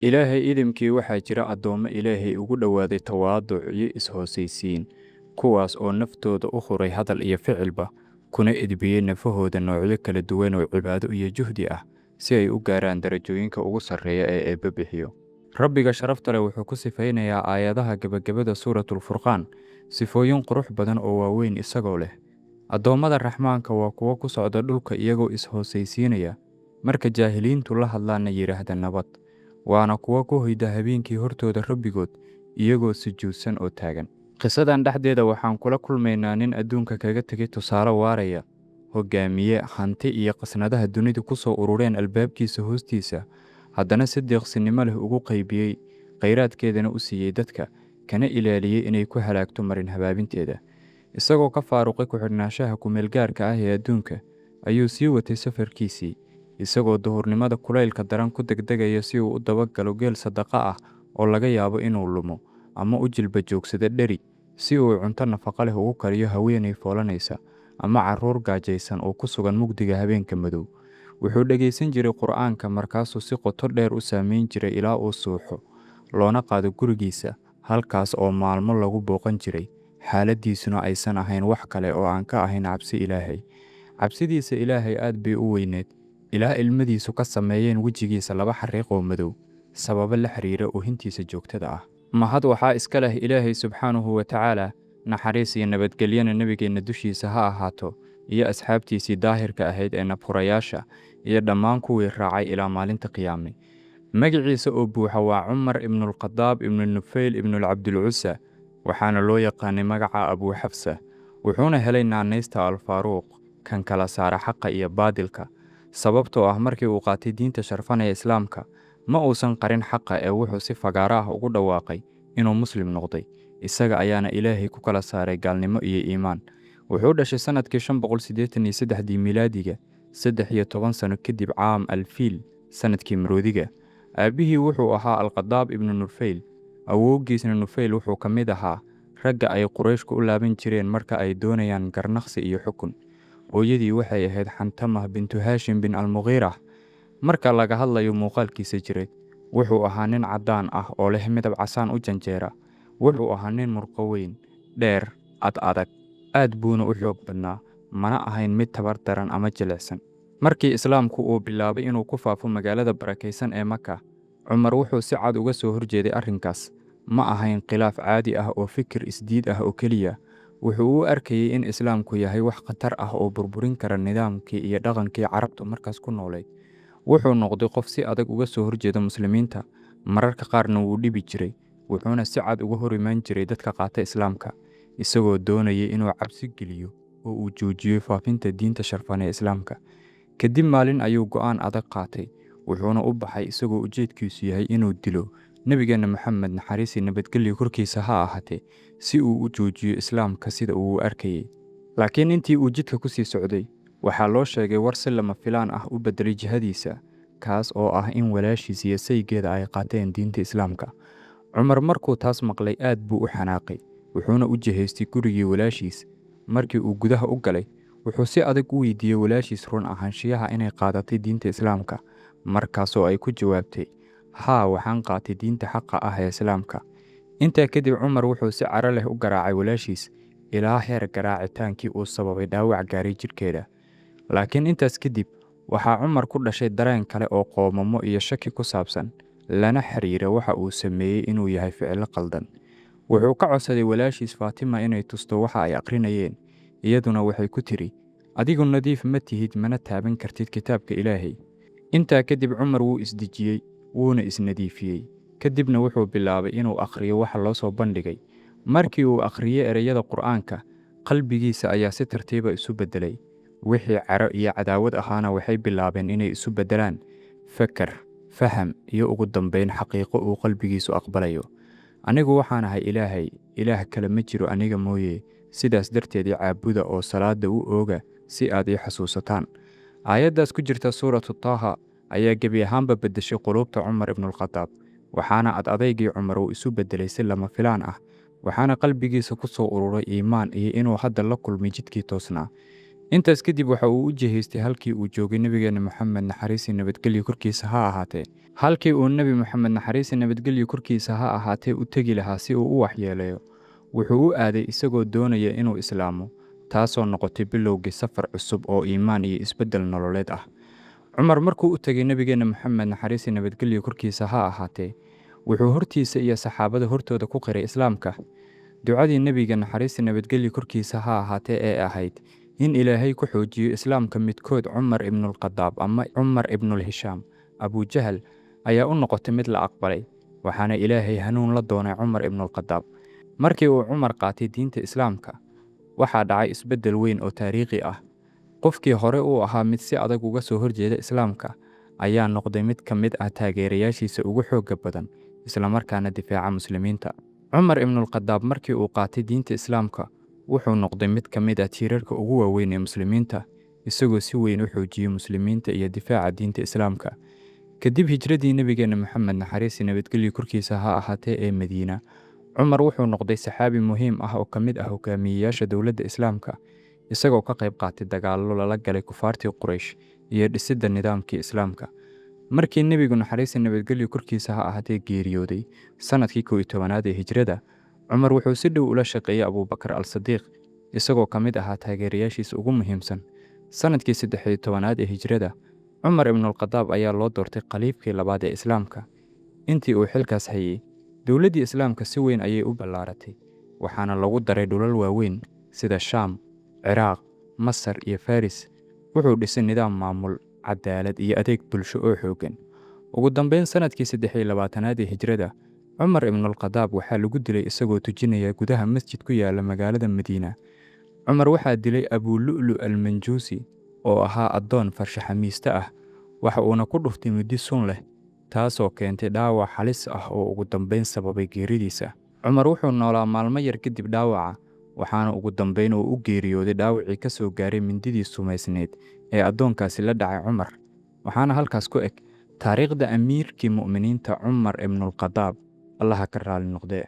Ilaahay idimkii waxaa jira addoommo Ilaahay ugu dhowaaday tawaaduc iyo is-hoosaysiin, kuwaas oo naftooda u huray hadal iyo ficilba, kuna edbiyey nafahooda noocyo kala duwan oo cibaado iyo juhdi ah si ay u gaaraan darajooyinka ugu sarreeya ee Eebbe bixiyo. Rabbiga sharafta leh wuxuu ku sifaynayaa aayadaha gabagabada Suuratul Furqaan sifooyin qurux badan oo waaweyn, isagoo leh: Addoommada Raxmaanka waa kuwo ku socda dhulka iyagoo is-hoosaysiinaya, marka jaahiliintu la hadlaanna yidhaahda nabad, waana kuwo ku hoyda habeenkii hortooda Rabbigood iyagoo sujuudsan oo taagan. Qisadan dhexdeeda waxaan kula kulmaynaa nin adduunka kaga tegay tusaale waaraya, hoggaamiye, hanti iyo qasnadaha dunidu ku soo urureen albaabkiisa hoostiisa, haddana si deeqsinimo leh ugu qaybiyey, khayraadkeedana u siiyey dadka, kana ilaaliyey inay ku halaagto marin habaabinteeda. Isagoo ka faaruqay ku xidhnaanshaha ku-meelgaarka ah ee adduunka, ayuu sii watay safarkiisii, isagoo duhurnimada kulaylka daran ku degdegaya si uu u dabagalo geel sadaqa ah oo laga yaabo inuu lumo, ama u jilba joogsado dheri si uu cunto nafaqo leh ugu kariyo haweeney foolanaysa ama carruur gaajaysan oo ku sugan mugdiga habeenka madow. Wuxuu dhegaysan jiray Qur'aanka, markaasuu si qoto dheer u saameyn jiray ilaa uu suuxo, loona qaado gurigiisa, halkaas oo maalmo lagu booqan jiray, xaaladdiisuna aysan ahayn wax kale oo aan ka ahayn cabsi Ilaahay. Cabsidiisa Ilaahay aad bay u weyneed, ilaa ilmadiisu ka sameeyeen wejigiisa laba xariiq oo madow, sababo la xiriira oohintiisa joogtada ah. Mahad waxaa iska leh Ilaahay subxaanahu wa tacaala, naxariis iyo nabadgelyana nebigeenna dushiisa ha ahaato iyo asxaabtiisii daahirka ahayd ee nafhurayaasha iyo dhammaan kuwii raacay ilaa maalinta qiyaame. Magaciisa oo buuxa waa Cumar ibnulkhadaab ibnu Nufayl ibnulcabdilcusa, waxaana loo yaqaanay magaca Abuu Xafsa, wuxuuna helay naanaysta Al-Faaruuq, kan kala saara xaqa iyo baadilka, sababtoo ah markii uu qaatay diinta sharfan ee Islaamka, ma uusan qarin xaqa ee wuxuu si fagaaro ah ugu dhawaaqay inuu Muslim noqday. Isaga ayaana Ilaahay ku kala saaray gaalnimo iyo iimaan. Wuxuu dhashay sanadkii 583-dii miilaadiga, 13 sano kadib Caam al-Fiil, sanadkii maroodiga. Aabbihii wuxuu ahaa Alkhadaab ibnu Nufayl, awowgiisna Nufayl wuxuu ka mid ahaa ragga ay Qurayshku u laaban jireen marka ay doonayaan garnaqsi iyo xukun. Hooyadii waxay ahayd Xantamah bintu Haashim bin Almughiirah. Marka laga hadlayo muuqaalkiisa jireed, wuxuu ahaa nin caddaan ah oo leh midab casaan u janjeera. Wuxuu ahaa nin murqo weyn, dheer, ad adag, aad buuna u xoog badnaa, mana ahayn mid tabar daran ama jilicsan. Markii Islaamku uu bilaabay inuu ku faafo magaalada barakaysan ee Maka, Cumar wuxuu si cad uga soo horjeeday arrinkaas. Ma ahayn khilaaf caadi ah oo fikir isdiid ah oo keliya. Wuxuu u arkayay in Islaamku yahay wax khatar ah oo burburin kara nidaamkii iyo dhaqankii Carabtu markaas ku noolayd. Wuxuu noqday qof si adag uga soo horjeeda Muslimiinta, mararka qaarna wuu dhibi jiray, wuxuuna si cad uga hor imaan jiray dadka qaata Islaamka, isagoo doonayay inuu cabsi geliyo oo uu joojiyo faafinta diinta sharfan ee Islaamka. Kadib maalin ayuu go'aan adag qaatay, wuxuuna u baxay isagoo ujeedkiisu yahay inuu dilo Nebigeenna Maxamed, naxariis iyo nabadgelyo korkiisa ha ahaatee, si uu u joojiyo Islaamka sida uu u arkayay. Laakiin intii uu jidka ku sii socday, waxaa loo sheegay war si lama filaan ah u beddelay jihadiisa, kaas oo ah in walaashiis iyo saygeeda ay qaateen diinta Islaamka. Cumar markuu taas maqlay aad buu u xanaaqay, wuxuuna u jihaystay gurigii walaashiis. Markii uu gudaha u galay, wuxuu si adag u weydiiyey walaashiis run ahaanshiyaha inay qaadatay diinta Islaamka, markaasoo ay ku jawaabtay: "Haa, waxaan qaatay diinta xaqa ah ee Islaamka." Intaa kadib Cumar wuxuu si caro leh u garaacay walaashiis, ilaa heer garaacitaankii uu sababay dhaawac gaaray jidhkeeda. Laakiin intaas kadib, waxaa Cumar ku dhashay dareen kale oo qoomamo iyo shaki ku saabsan, lana xiriira waxa uu sameeyey inuu yahay ficilo qaldan. Wuxuu ka codsaday walaashiis Faatima inay tusto waxa ay akhrinayeen, iyaduna waxay ku tidhi: "Adigu nadiif ma tihid, mana taaban kartid kitaabka Ilaahay." Intaa kadib Cumar wuu isdejiyey, wuuna isnadiifiyey. Kadibna wuxuu bilaabay inuu akhriyo waxa loo soo bandhigay. Markii uu akhriyey ereyada Qur'aanka, qalbigiisa ayaa si tartiiba isu beddelay. Wixii caro iyo cadaawad ahaana waxay bilaabeen inay isu beddelaan fakar, faham iyo ugu dambayn xaqiiqo uu qalbigiisu aqbalayo. Anigu waxaan ahay Ilaahay, Ilaah kale ma jiro aniga mooye, sidaas darteed i caabuda oo salaadda u ooga si aad ii xasuusataan. Aayaddaas ku jirta Suuratu Taaha ayaa gebi ahaanba beddeshay quluubta Cumar ibnulkhadaab, waxaana ad adaygii Cumar uu isu beddelay si lama filaan ah, waxaana qalbigiisa ku soo ururay iimaan iyo inuu hadda la kulmay jidkii toosnaa. Intaas kadib waxa uu u jihaystay halkii uu joogay Nebigeenna Moxamed, naxariisi nabadgelyo korkiisa ha ahaatee. Halkii uu Nebi Moxamed, naxariisi nabadgelyo korkiisa ha ahaatee, u tegi lahaa si uu u waxyeeleeyo, wuxuu u aaday isagoo doonaya inuu islaamo, taasoo noqotay bilowgii safar cusub oo iimaan iyo isbeddel nololeed ah. Cumar markuu u tegay Nebigeenna Moxamed, naxariisi nabadgelyo korkiisa ha ahaatee, wuxuu hortiisa iyo saxaabada hortooda ku qiray islaamka. Ducadii Nebiga, naxariisi nabadgelyo korkiisa ha ahaatee, ee ahayd in Ilaahay ku xoojiyo islaamka midkood Cumar ibnulkhadaab ama Cumar ibnulhishaam Abujahal, ayaa u noqotay mid la aqbalay, waxaana Ilaahay hanuun la doonay Cumar ibnulkhadaab. Markii uu Cumar qaatay diinta islaamka, waxaa dhacay isbeddel weyn oo taariikhi ah. Qofkii hore u ahaa mid si adag uga soo horjeeda islaamka ayaa noqday mid ka mid ah taageerayaashiisa ugu xoogga badan, islamarkaana difaaca muslimiinta. Cumar ibnulkhadaab markii uu qaatay diinta islaamka, wuxuu noqday mid ka mid ah tiirarka ugu waaweyn ee muslimiinta, isagoo si weyn u xoojiyey muslimiinta iyo difaaca diinta islaamka. Kadib hijradii Nebigeenna Moxamed, naxariisi nabadgelyo korkiisa ha ahaatee, ee Madiina, Cumar wuxuu noqday saxaabi muhiim ah oo ka mid ah hogaamiyeyaasha dowladda islaamka, isagoo ka qayb qaatay dagaallo lala galay kufaartii Quraysh iyo dhisidda nidaamkii islaamka. Markii Nebigu, naxariisi nabadgelyo korkiisa ha ahaatee, geeriyooday sannadkii 11aad ee hijrada, Cumar wuxuu si dhow ula shaqeeyey Abuubakar al-Sadiiq, isagoo ka mid ahaa taageerayaashiisa ugu muhiimsan. Sannadkii 13aad ee hijrada, Cumar ibnulkhadaab ayaa loo doortay khaliifkii labaad ee islaamka. Intii uu xilkaas hayay, dowladdii islaamka si weyn ayay u ballaaratay, waxaana lagu daray dhulal waaweyn sida Shaam, Ciraaq, Masar iyo Faris. Wuxuu dhisay nidaam maamul, cadaalad iyo adeeg bulsho oo xooggan. Ugu dambeyn, sannadkii 23aad ee hijrada, Cumar ibnulkhadaab waxaa lagu dilay isagoo tujinaya gudaha masjid ku yaala magaalada Madiina. Cumar waxaa dilay Abulu'lu al-Manjuusi oo ahaa addoon farshaxaniiste ah, waxa uuna ku dhuftay mindi sun leh, taasoo keentay dhaawac halis ah oo ugu dambeyn sababay geeridiisa. Cumar wuxuu noolaa maalmo yar kadib dhaawaca, waxaana ugu dambeyn uu u geeriyooday dhaawacii ka soo gaaray mindidii sumaysneyd ee addoonkaasi la dhacay Cumar. Waxaana halkaas ku eg taariikhda amiirkii mu'miniinta Cumar ibnulkhadaab, Allaha ka raali noqdee.